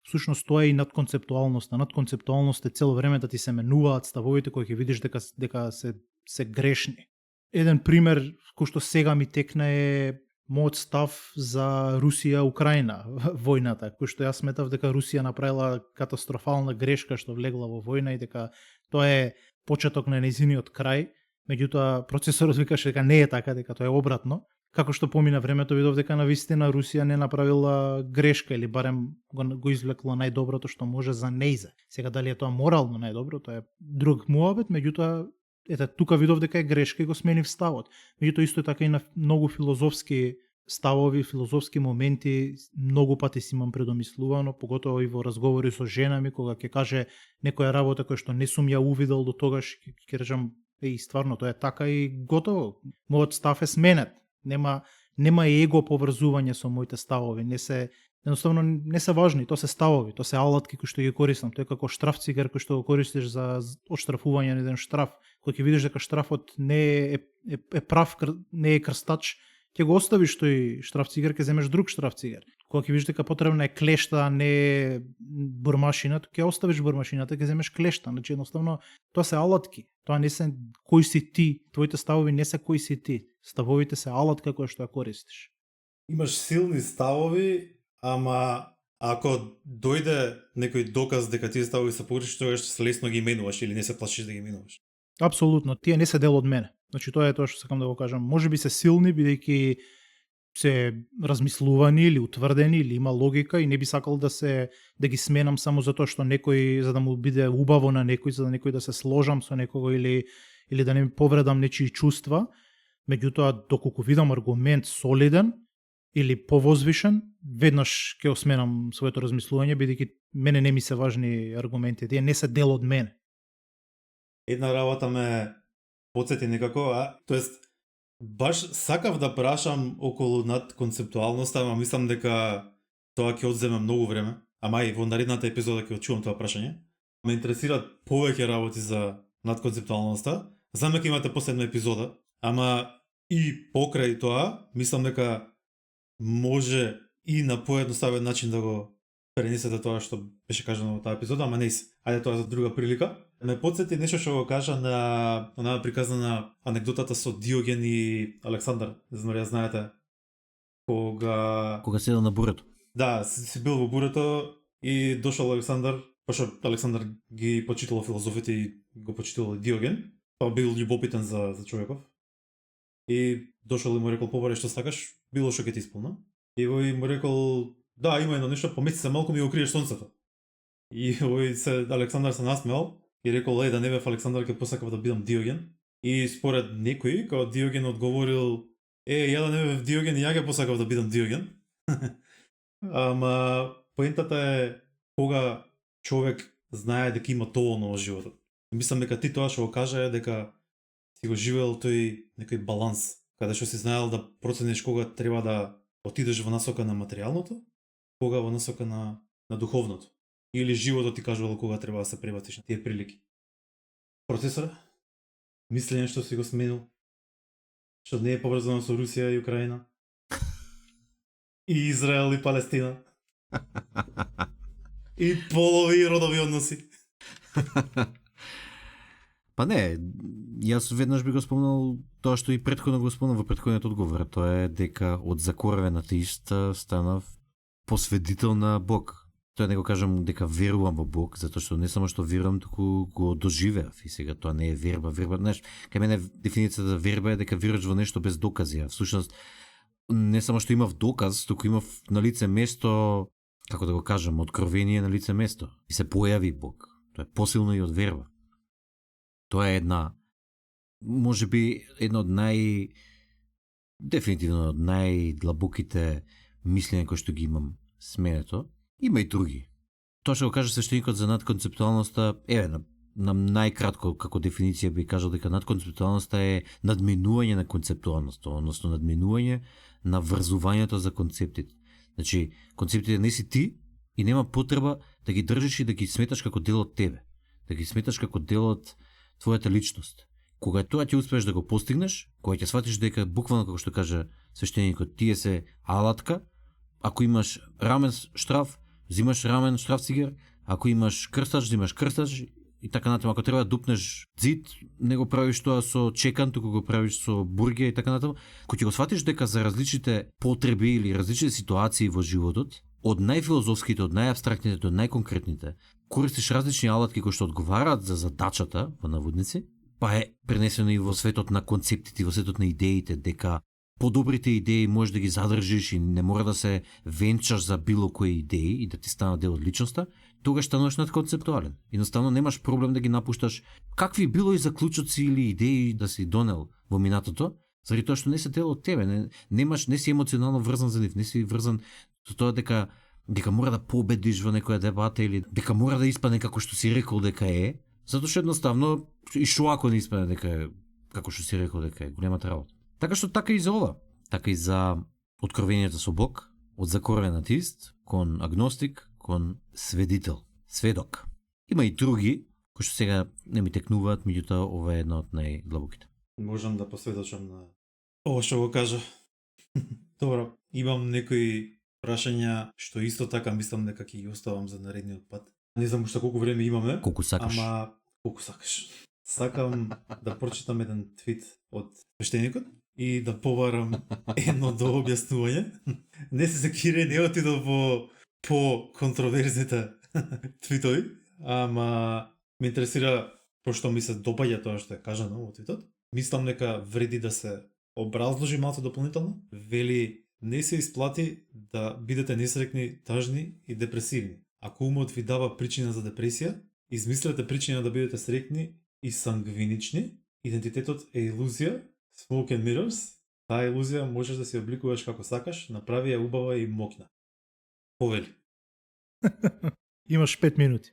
Всушност тоа е и надконцептуалноста. Надконцептуалноста е цело време да ти се менуваат ставовите кои ќе видиш дека се грешни. Еден пример кој што сега ми текна е мојот став за Русија-Украина војната, кој што јас сметав дека Русија направила катастрофална грешка што влегла во војна и дека тоа е почеток на нејзиниот крај. Меѓутоа процесорот викаше дека не е така, дека тоа е обратно. Како што помина времето, видов дека навистина Русија не направила грешка или барем го извлекла најдоброто што може за нејзе. Сега дали е тоа морално најдобро, тоа е друг муабет, меѓутоа ете тука видов дека е грешка и го сменив ставот. Меѓутоа исто така и на многу филозофски ставови, филозофски моменти, многу пати си имам предомислувано, поготово и во разговори со жена ми, кога ќе каже некоја работа која што не сум ја увидел до тогаш, ќе речам стварно тоа е така и готово. Мојот став е сменет. Нема его поврзување со моите ставови, едноставно не се важни, тоа се ставови, тоа се алатки кои што ги користам, тоа е како штрафцигер кој што го користиш за отштрафување на еден штраф. Кога ќе видиш дека штрафот не е прав, не е крстач, ќе го оставиш тој штрафцигер, ќе земеш друг штрафцигер. Кога ќе видиш дека потребна е клешта, а не бурмашина, ќе оставиш бурмашината, ќе земеш клешта. Значи едноставно тоа се алатки. Тоа не се кој си ти, твоите ставови не се кој си ти. Ставовите се алатка која што ја користиш. Имаш силни ставови, ама ако дојде некој доказ дека тие ставови се погрешни, тогаш лесно ги менуваш или не се плашиш да ги менуваш. Апсолутно, тие не се дел од мене. Значи тоа е тоа што сакам да го кажам. Можеби се силни бидејќи се размислувани или утврдени или има логика и не би сакал да ги сменам само затоа што некој, за да му биде убаво на некој, за да некој да се сложам со некого или да не повредам нечии чувства. Меѓутоа, доколку видам аргумент солиден или повозвишен, веднаш ќе осменам своето размислување, бидејќи мене не ми се важни аргументи, тие не се дел од мене. Една работа ме подсети некако, тоест баш сакав да прашам околу над концептуалноста, ама мислам дека тоа ќе одземе многу време, ама и во наредната епизода ќе отчувам тоа прашање. Ме интересираат повеќе работи за надконцептуалноста. Знам дека имате последна епизода, ама и покрај тоа, мислам дека може и на поедноставен начин да го пренесете тоа што беше кажано во таа епизода, ама нејс. Ајде тоа за друга прилика. Ме подсети нешто што го кажа на онаа приказана анегдотата со Диоген и Александар. Не знам дали ја знаете. Кога седел на бурето. Да, си бил во бурето и дошол Александар, пошто Александар ги почитувал филозофите и го почитувал Диоген, па бил љубопитен за човеков. И дошол и му рекол: "Побаре што сакаш, било што ќе ти исполна." И овој му рекол: "Да, има едно нешто, помести се малку ми го криеш сонцето." И овој Александар се насмеал и рекол: "Да не бев Александар, ќе посакав да бидам Диоген." И според некои, кога Диоген одговорил: "Ја да не бев Диоген, ја ќе посакав да бидам Диоген." Ама поентата е кога човек знае дека има доволно во животот. Мислам дека ти тоа што го кажа е дека си го живеел тој некој баланс, каде што си знаел да процениш кога треба да отидеш во насока на материјалното, кога во насока на духовното. Или животот ти кажувал кога треба да се пребатиш на тие прилики. Процесор, мислење што си го сменил, што не е поврзано со Русија и Украина, и Израел и Палестина, и полови и родови односи. Па не, јас веднаш би го спомнал тоа што и претходно го спомнал во претходниот одговор, тоа е дека од закоравен атеист станав посведител на Бог. Тоа не го кажам дека верувам во Бог, затоа што не само што верувам, туку го доживеав и сега тоа не е верба, знаеш, кај мене дефиницијата за верба е дека веруваш во нешто без докази, а всушност не само што имав доказ, туку имав на лице место, како да го кажам, откровение на лице место и се појави Бог. Тоа е посилно и од верба. Тоа е можеби едно од дефинитивно од најдлабоките мислења кои што ги имам сменето. Има и други. Тоа што го кажа свештеникот за надконцептуалноста, на најкратко како дефиниција би кажал дека надконцептуалноста е надминување на концептуалноста, односно надминување на врзувањето за концептите. Значи, концептите не си ти и нема потреба да ги држиш и да ги сметаш како дел од тебе, да ги сметаш како дел од твојата личност. Кога тоа ќе успееш да го постигнеш, кога ќе сватиш дека буквално како што кажа свештеникот, тие се алатка, ако имаш рамен штраф, взимаш рамен штрафцигер, ако имаш крстач, взимаш крстач и така натаму. Ако треба да дупнеш зид, не го правиш тоа со чекан, туку го правиш со бургија и така натаму. Кога ќе го сватиш дека за различните потреби или различните ситуации во животот, од најфилозофските, од најабстрактните до најконкретните, користиш различни алатки кои што одговараат за задачата, во наводници, па е пренесено и во светот на концептите, во светот на идеите, дека подобрите идеи можеш да ги задржиш и не мора да се венчаш за било кои идеи и да ти станат дел од личноста, тогаш стануваш надконцептуален. Едноставно немаш проблем да ги напушташ какви било и заклучоци или идеи да си донел во минатото, заради тоа што не се дел од тебе, не си емоционално врзан за нив, не си врзан со тоа дека мора да победиш во некоја дебата или дека мора да испадне како што си рекол дека е, затоа што едноставно и шо ако не испадне дека е како што си рекол дека е, големата работа. Така што така и за ова, така и за откровенијата со Бог, од закоравен атеист кон агностик, кон сведок. Има и други кои што сега не ми текнуваат, меѓутоа ова е една од најдлабоките. Можам да посведочам на ова што го кажа. Добро, имам некои прашања што исто така мислам дека ќе ги оставам за наредниот пат. Не знам уште колку време имаме. Колку сакаш. Ама колку сакаш. Сакам да прочитам еден твит од свештеникот и да побарам едно до објаснување. Не се секире, не отидов во по контроверзните твитови, ама ме интересира, пошто ми се допаѓа тоа што е кажано во твитот. Мислам дека вреди да се образложи малку дополнително. Вели, не се исплати да бидете несреќни, тажни и депресивни. Ако умот ви дава причина за депресија, измислете причина да бидете среќни и сангвинични. Идентитетот е илузија, smoke and mirrors. Таа илузија можеш да се обликуваш како сакаш, направи ја убава и мокна. Повели. Имаш 5 минути.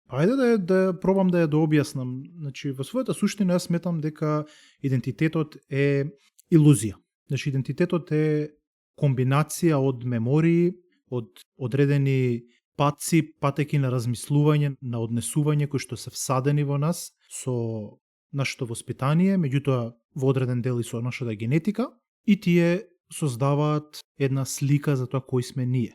Ајде да пробам да ја дообјаснам. Значи, во својата суштина јас сметам дека идентитетот е илузија. Значи, идентитетот е комбинација од мемории, од одредени патеки на размислување, на однесување кои што се всадени во нас со нашето воспитание, меѓутоа во одреден дел и со нашата генетика, и тие создаваат една слика за тоа кои сме ние.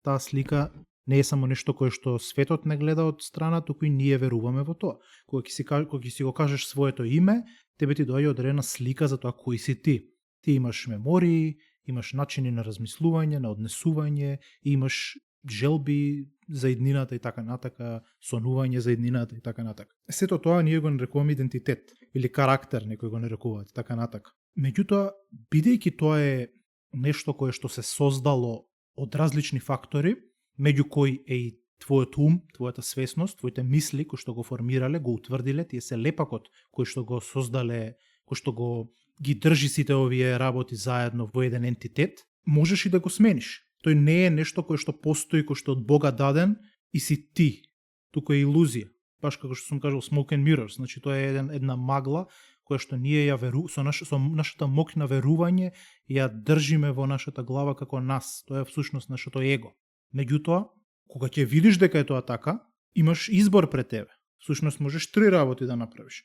Таа слика не е само нешто кое што светот не гледа од страна, туку и ние веруваме во тоа. Кога ќе си го кажеш своето име, тебе ти доаѓа одредена слика за тоа кој си ти. Ти имаш мемории, имаш начини на размислување, на однесување, имаш желби за иднината и така натака, сонување за иднината и така натака. Сето тоа ние го нарекуваме идентитет или карактер, некои го нарекуваат така натака. Меѓутоа, бидејќи тоа е нешто кое што се создало од различни фактори, меѓу кои е и твојот ум, твојата свесност, твоите мисли кои што го формирале, го утврдиле, тие се лепакот кој што го создале, кој што го ги држи сите овие работи заедно во еден ентитет, можеш и да го смениш. Тој не е нешто кое што постои, кое што од Бога даден и си ти. Туку е илузија. Баш како што сум кажал, smoke and mirrors. Значи тоа е една магла која што ние ја со нашата мокна верување ја држиме во нашата глава како нас. Тоа е всушност нашето его. Меѓутоа, кога ќе видиш дека е тоа така, имаш избор пред тебе. Всушност можеш 3 работи да направиш.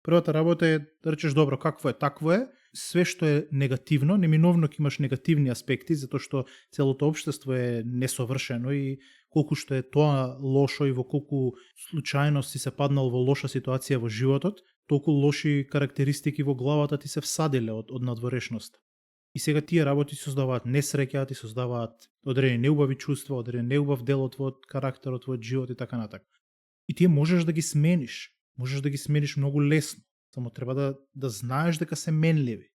Првата работа е да речеш добро, какво е, такво е. Све што е негативно, неминовно ќе имаш негативни аспекти, затоа што целото општество е несовршено и колку што е тоа лошо и во колку случајно си се паднал во лоша ситуација во животот, толку лоши карактеристики во главата ти се всадиле од надворешноста. И сега тие работи се создаваат несреќа, ти создаваат одредени неубави чувства, одреден неубав дел од твојот карактер, од твојот живот и така натака. И ти можеш да ги смениш. Можеш да ги смениш многу лесно. Само треба да знаеш дека се менливи.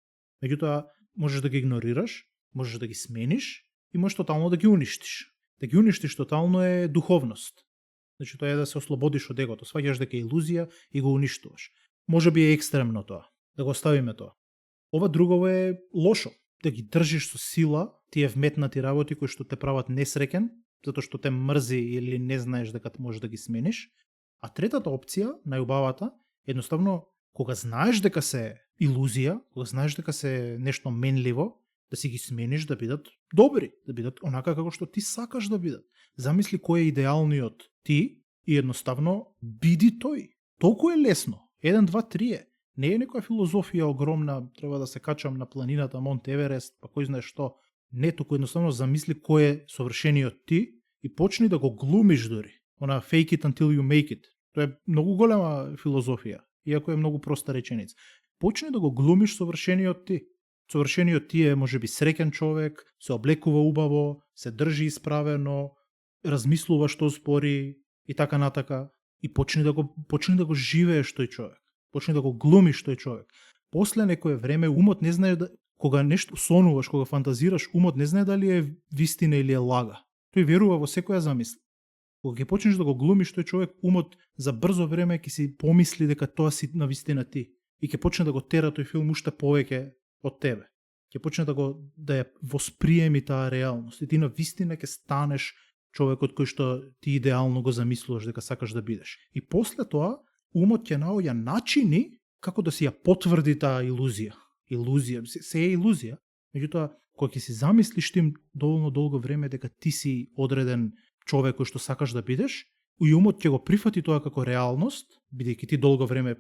Меѓутоа, можеш да ги игнорираш, можеш да ги смениш и можеш тотално да ги уништиш. Да ги уништиш тотално е духовност. Значи тоа е да се ослободиш од егото. Сваѓаш дека е илузија и го уништуваш. Може би е екстремно тоа. Да го оставиме тоа. Ова друго е лошо. Да ги држиш со сила тие вметнати работи кои што те прават несреќен, затоа што те мрзи или не знаеш дека можеш да ги смениш. А третата опција, најубавата, едноставно кога знаеш дека се илузија, кога знаеш дека се нешто менливо, да си ги смениш да бидат добри, да бидат онака како што ти сакаш да бидат. Замисли кој е идеалниот ти и едноставно биди тој. Толку е лесно. 1, 2, 3 е. Не е некоја филозофија огромна, треба да се качам на планината Монт Еверест, па кој знае што. Не, туку едноставно замисли кој е совршениот ти и почни да го глумиш дори. Она fake it until you make it. Тоа е многу голема филозофија, иако е многу проста реченица. Почни да го глумиш совршениот ти. Совршениот ти е можеби среќен човек, се облекува убаво, се држи исправено, размислува што спори и така натака и почни да го живееш тој човек. Почни да го глумиш тој човек. После некое време умот не знае кога нешто сонуваш, кога фантазираш, умот не знае дали е вистина или е лага. Тој верува во секоја замисла. Кога ќе почнеш да го глумиш тој човек, умот за брзо време ќе си помисли дека тоа си навистина ти и ќе почне да го тера тој филм уште повеќе од тебе. Ќе почне да ја восприеми таа реалност и ти навистина ќе станеш човекот кој што ти идеално го замислуваш дека сакаш да бидеш. И после тоа умот ќе наоѓа начини како да си ја потврди таа илузија. Илузија, се е илузија. Меѓутоа, кога ќе си замислиш ти доволно долго време дека ти си одреден човек кој што сакаш да бидеш, и умот ќе го прифати тоа како реалност, бидејќи ти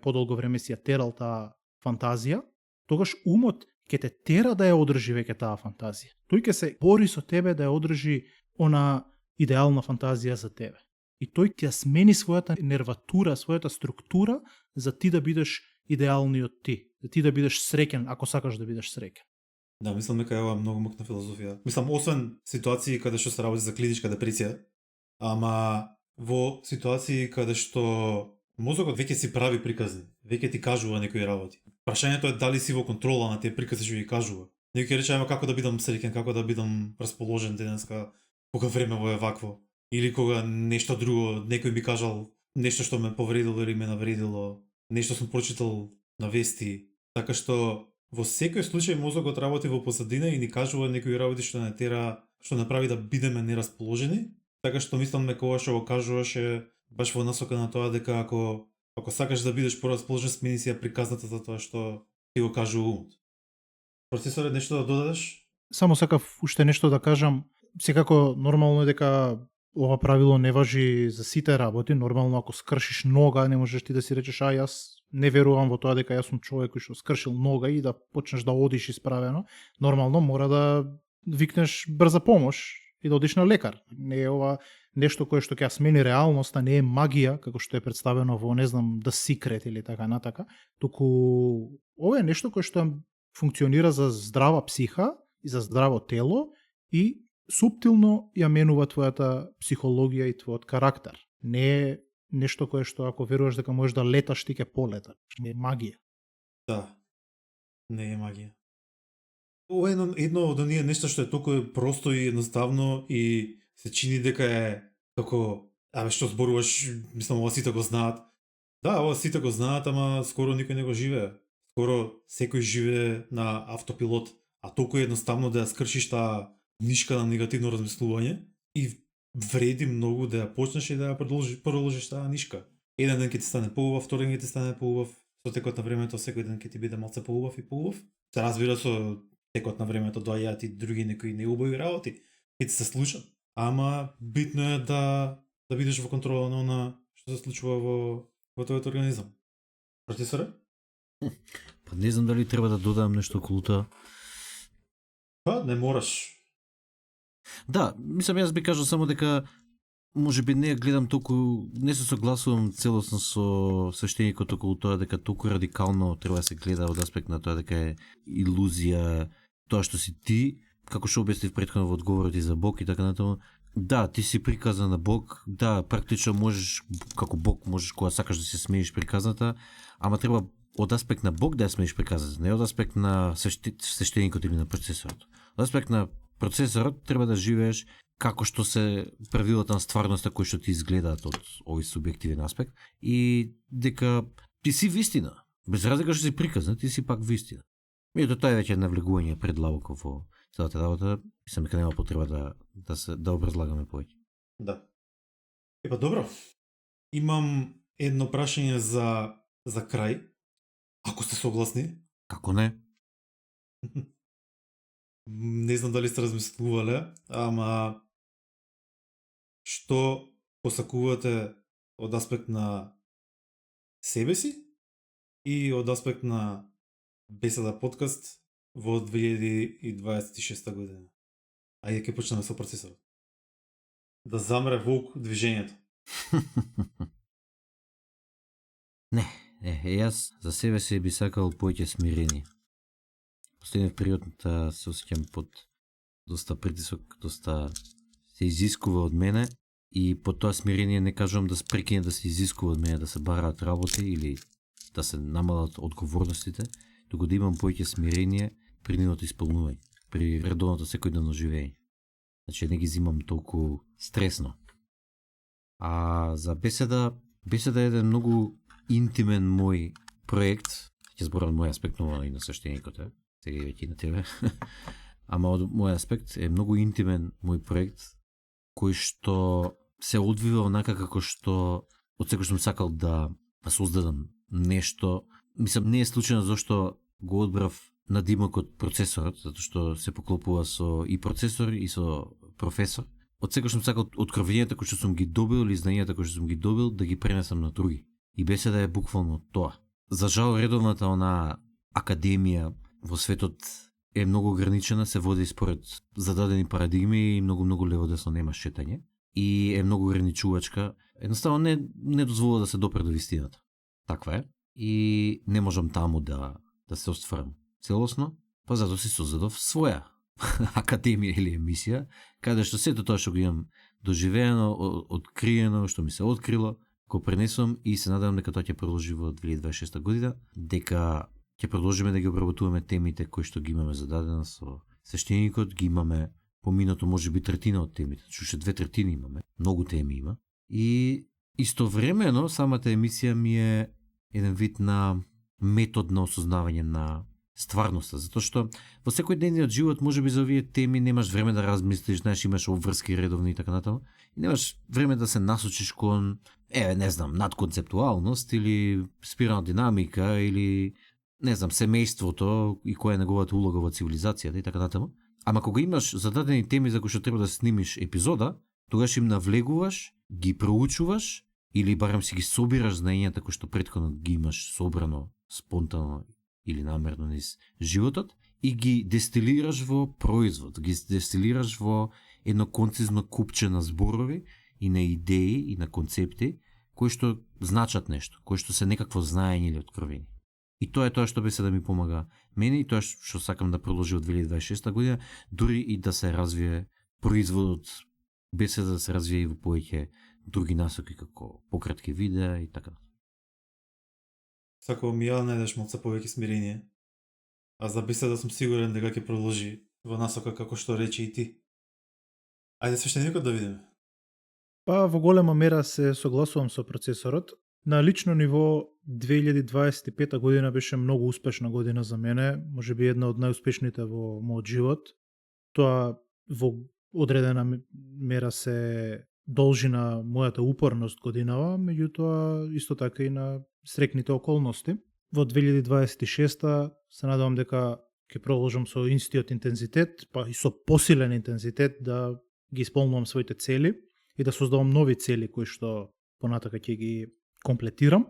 подолго време си ја терал таа фантазија, тогаш умот ќе те тера да ја одржи веќе таа фантазија. Тој ќе се бори со тебе да ја одржи она идеална фантазија за тебе. И тој ќе смени својата нерватура, својата структура за ти да бидеш идеалниот ти, за ти да бидеш среќен ако сакаш да бидеш среќен. Да, мислам дека е ова многу мокна филозофија. Мислам, освен ситуации каде што се работи за клиничка депресија, ама во ситуации каде што мозокот веќе си прави приказни, веќе ти кажува некои работи. Прашањето е дали си во контрола на тие приказни што ги кажува. Некој ќе рече, ама како да бидам среќен, како да бидам расположен денеска, кога времево е вакво. Или кога нешто друго, некој би кажал нешто што ме повредило или ме навредило, нешто сум прочитал на вести. Така што во секој случај мозокот работи во позадина и ни кажува некои работи што не тера, што направи да бидеме нерасположени. Така што мислам дека ова што го кажуваше баш во насока на тоа дека ако сакаш да бидеш порасположен, смени си ја приказната за тоа што ти го кажува умот. Професоре, нешто да додадеш? Само сакав уште нешто да кажам. Секако нормално е дека ова правило не важи за сите работи. Нормално ако скршиш нога, не можеш ти да си речеш јас не верувам во тоа дека јас сум човек кој што скршил нога и да почнеш да одиш исправено. Нормално мора да викнеш брза помош и да одиш на лекар. Не е ова нешто кое што ќе смени реалноста, не е магија како што е представено во не знам The Secret или така натака, туку ова е нешто кое што функционира за здрава психа и за здраво тело и суптилно ја менува твојата психологија и твојот карактер. Не е нешто кое што ако веруваш дека можеш да леташ, ти ќе полеташ. Не е магија. Да, не е магија. Ова е едно од оние нешто што е толку просто и едноставно и се чини дека е како, што зборуваш, мислам ова сите го знаат. Да, ова сите го знаат, ама скоро никој не го живее. Скоро секој живее на автопилот, а толку е едноставно да ја скршиш таа нишка на негативно размислување и вреди многу да ја почнеш и да ја продолжиш таа нишка. Еден ден ќе ти стане поубав, вторен ден ќе ти стане поубав, со текот на времето секој ден ќе ти биде малце поубав и поубав. Се разбира со текот на времето доаѓаат и други некои неубави работи, ќе ти се случат. Ама битно е да бидеш во контрола на она што се случува во твојот организам. Професоре? Па не знам дали треба да додам нешто околу тоа. Па, не мораш. Да, мислам, јас би кажал само дека може би не ја гледам толку, не се согласувам целосно со свештеникот околу тоа дека толку радикално треба да се гледа од аспект на тоа дека е илузија тоа што си ти, како што обяснив претходно во одговорот и за Бог и така натаму. Да, ти си приказан на Бог, да, практично можеш, како Бог можеш кога сакаш да се смееш приказната, ама треба од аспект на Бог да ја смееш приказната, не од аспект на свештеникот или на процесорот. Од аспект на процесорот треба да живееш како што се правилата на стварноста кои што ти изгледаат од овој субјективен аспект и дека ти си вистина. Без разлика што си приказна, ти си пак вистина. Меѓутоа тоа е веќе навлегување предлабоко во целата работа, мислам дека нема потреба да образлагаме повеќе. Да. Епа добро. Имам едно прашање за крај. Ако сте согласни. Како не? Не знам дали сте размислувале, ама што посакувате од аспект на себе си и од аспект на Беседа подкаст во 2026 година. Ајде ќе почнеме со процесорот. Да замре волк движењето. Не, јас за себе си би сакал повеќе смирение. Последниот период се осеќам под доста притисок, доста се изискува од мене и по тоа смирение не кажувам да прекине да се изискува од мене да се бараат работи или да се намалат одговорностите, туку да имам повеќе смирение при нивното исполнување, при редовното секојдневно живење. Значи не ги зимам толку стресно. А за беседа е еден многу интимен мој проект, ќе зборам мој аспект, но и на свештеникот е, сега и веќе на тебе. Ама од мој аспект е многу интимен мој проект, кој што се одвива онака како што од секој што сакал да создадам нешто. Мислам, не е случајно зашто го одбрав надимокот процесорот, затоа што се поклопува со и процесор и со професор. Од секој што сакал откровењата кои што сум ги добил или знањата кои што сум ги добил да ги пренесам на други. И беседа е буквално тоа. За жал редовната академија во светот е многу ограничена, се води според зададени парадигми и многу лево-десно нема шетање и е многу ограничувачка. Едноставно не дозволува да се допре до вистината. Таква е. И не можам таму да се остварам целосно, па затоа си создадов своја академија или емисија, каде што сето тоа што го имам доживеено, откриено, што ми се открило, го пренесувам и се надевам дека тоа ќе продолжи во 2026 година, дека ќе продолжиме да ги обработуваме темите кои што ги имаме зададено со свештеникот, ги имаме поминато можеби третина од темите, уште 2/3 имаме, многу теми има. И истовремено самата емисија ми е еден вид на метод на осознавање на стварноста, затоа што во секојдневниот живот можеби за овие теми немаш време да размислиш, знаеш, имаш обврски редовни и така натаму, и немаш време да се насочиш кон, не знам, надконцептуалност или спирална динамика или не знам, семејството и која е неговата улога во цивилизацијата и така натаму. Ама кога имаш зададени теми за кои што треба да снимиш епизода, тогаш им навлегуваш, ги проучуваш или барем си ги собираш знаењата кои што претходно ги имаш собрано спонтано или намерно низ животот и ги дестилираш во производ, ги дестилираш во едно концизно купче на зборови и на идеи и на концепти кои што значат нешто, кои што се некакво знаење или откровение. И тоа е тоа што беседа ми помага мене и тоа што сакам да продолжи од 2026 година, дури и да се развие производот беседа да се развие и во повеќе други насоки како пократки видеа и така. Сакувам и ја најдеш малце повеќе смирение. А за беседа сум сигурен дека ќе продолжи во насока како што рече и ти. Ајде свештеникот да видиме. Па во голема мера се согласувам со процесорот. На лично ниво 2025 година беше многу успешна година за мене, можеби една од најуспешните во мојот живот. Тоа во одредена мера се должи на мојата упорност годинава, меѓутоа исто така и на срекните околности. Во 2026 се надевам дека ќе продолжам со истиот интензитет, па и со посилен интензитет да ги исполнувам своите цели и да создавам нови цели кои што понатака ќе ги комплетирам.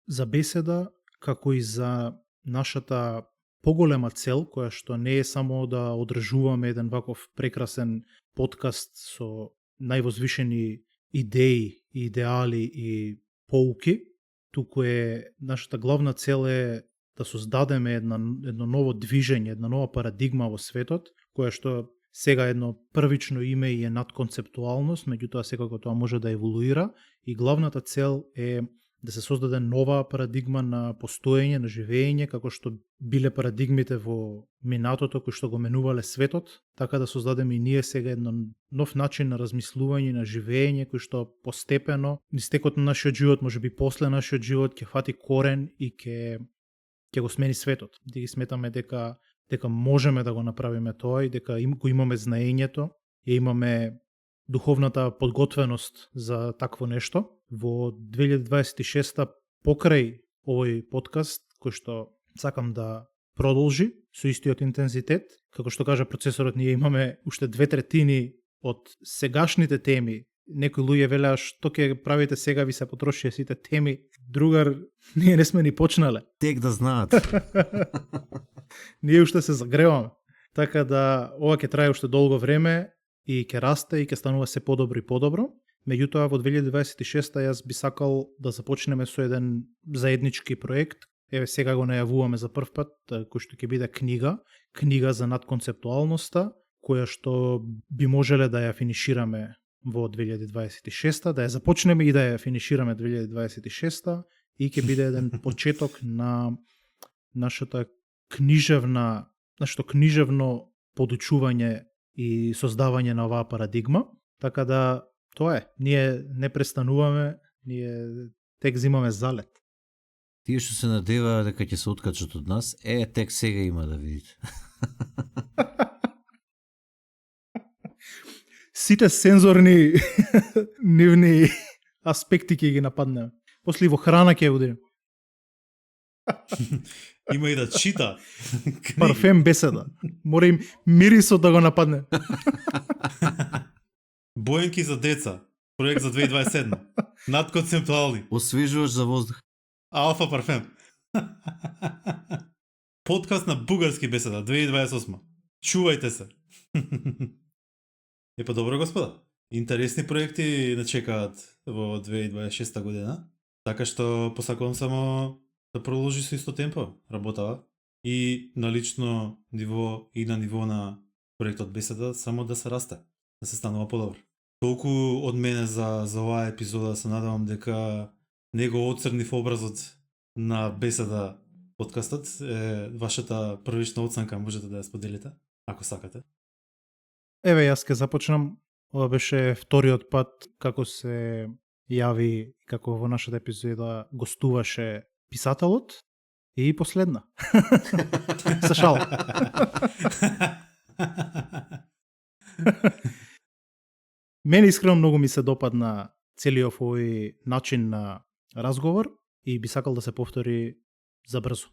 За беседа, како и за нашата поголема цел, која што не е само да одржуваме еден ваков прекрасен подкаст со највозвишени идеи, идеали и поуки, туку е нашата главна цел е да создадеме едно ново движење, една нова парадигма во светот, која што сега едно првично име и е надконцептуалност, меѓутоа секако тоа може да еволуира и главната цел е да се создаде нова парадигма на постоење, на живење, како што биле парадигмите во минатото кои што го менувале светот, така да создадеме и ние сега едно нов начин на размислување, на живење, кој што постепено, низ текот на нашиот живот, можеби после нашиот живот, ќе фати корен и ќе го смени светот. Да ги сметаме дека можеме да го направиме тоа и дека го имаме знаењето, и имаме духовната подготвеност за такво нешто. Во 2026 покрај овој подкаст, кој што сакам да продолжи со истиот интензитет, како што кажа процесорот, ние имаме уште 2/3 од сегашните теми. Некои луѓе велеа што ќе правите сега, ви се потрошија сите теми. Другар, ние не сме ни почнале. Тек да знаат. Ние уште се загреваме. Така да ова ќе трае уште долго време и ќе расте и ќе станува се подобро и подобро. Меѓутоа во 2026 јас би сакал да започнеме со еден заеднички проект. Еве сега го најавуваме за прв пат, кој што ќе биде книга за надконцептуалноста, која што би можеле да ја финишираме во 2026, да ја започнеме и да ја финишираме 2026 и ќе биде еден почеток на нашето книжевно подучување и создавање на оваа парадигма. Така да тоа е, ние не престануваме, ние тек зимаме залет. Тие што се надева дека ќе се откачат од нас, тек сега има да видите. Сите сензорни нивни аспекти ќе ги нападнеме. После во храна ќе удирим. Има и да чита. Парфем беседа. Мора им мирисот да го нападне. Боенки за деца. Проект за 2027. Надконцептуални. Освежуваш за воздух. Алфа парфем. Подкаст на бугарски беседа 2028. Чувајте се. Па добро, господа. Интересни проекти не чекаат во 2026 година. Така што посакувам само да продолжи со исто темпо работава и на лично ниво и на ниво на проектот беседа само да се расте, да се станува подобро. Толку од мене за оваа епизода, се надевам дека не го оцрнив образот на беседа подкастот. Вашата првична оценка можете да ја споделите, ако сакате. Еве, јас ке започнам. Ова беше вториот пат како се јави, како во нашата епизода гостуваше писателот и последна. Се шала. Мене искрено многу ми се допадна целиот овој начин на разговор и би сакал да се повтори забрзо.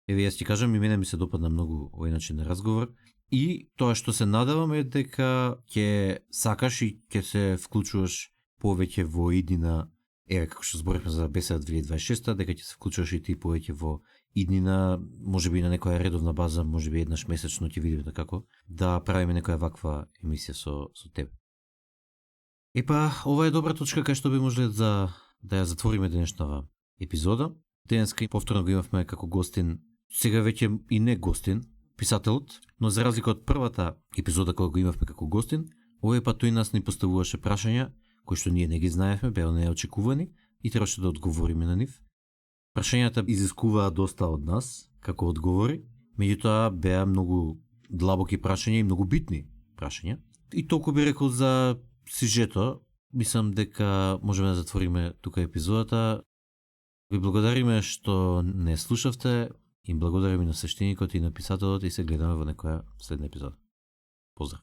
Еве, јас ти кажам, и мене ми се допадна многу овој начин на разговор. И тоа што се надевам е дека ќе сакаш и ќе се вклучуваш повеќе во иднина, како што зборевме за беседа 2026, дека ќе се вклучуваш и ти повеќе во иднина, можеби на некоја редовна база, можеби еднаш месечно ќе видиме како да правиме некоја ваква емисија со тебе. Епа, ова е добра точка кај што би можеле да ја затвориме денешната епизода. Денеска повторно го имавме како гостин, сега веќе и не гостин, писателот, но за разлика од првата епизода која го имавме како гостин, овој пат тој нас ни поставуваше прашања кои што ние не ги знаевме, беа неочекувани и требаше да одговориме на нив. Прашањата изискуваа доста од нас како одговори, меѓутоа беа многу длабоки прашања и многу битни прашања. И толку би рекол за сюжето, мислам дека можеме да затвориме тука епизодата. Ви благодариме што не слушавте и благодариме на свештеникот и на писателот и се гледаме во некоја следна епизода. Поздрав!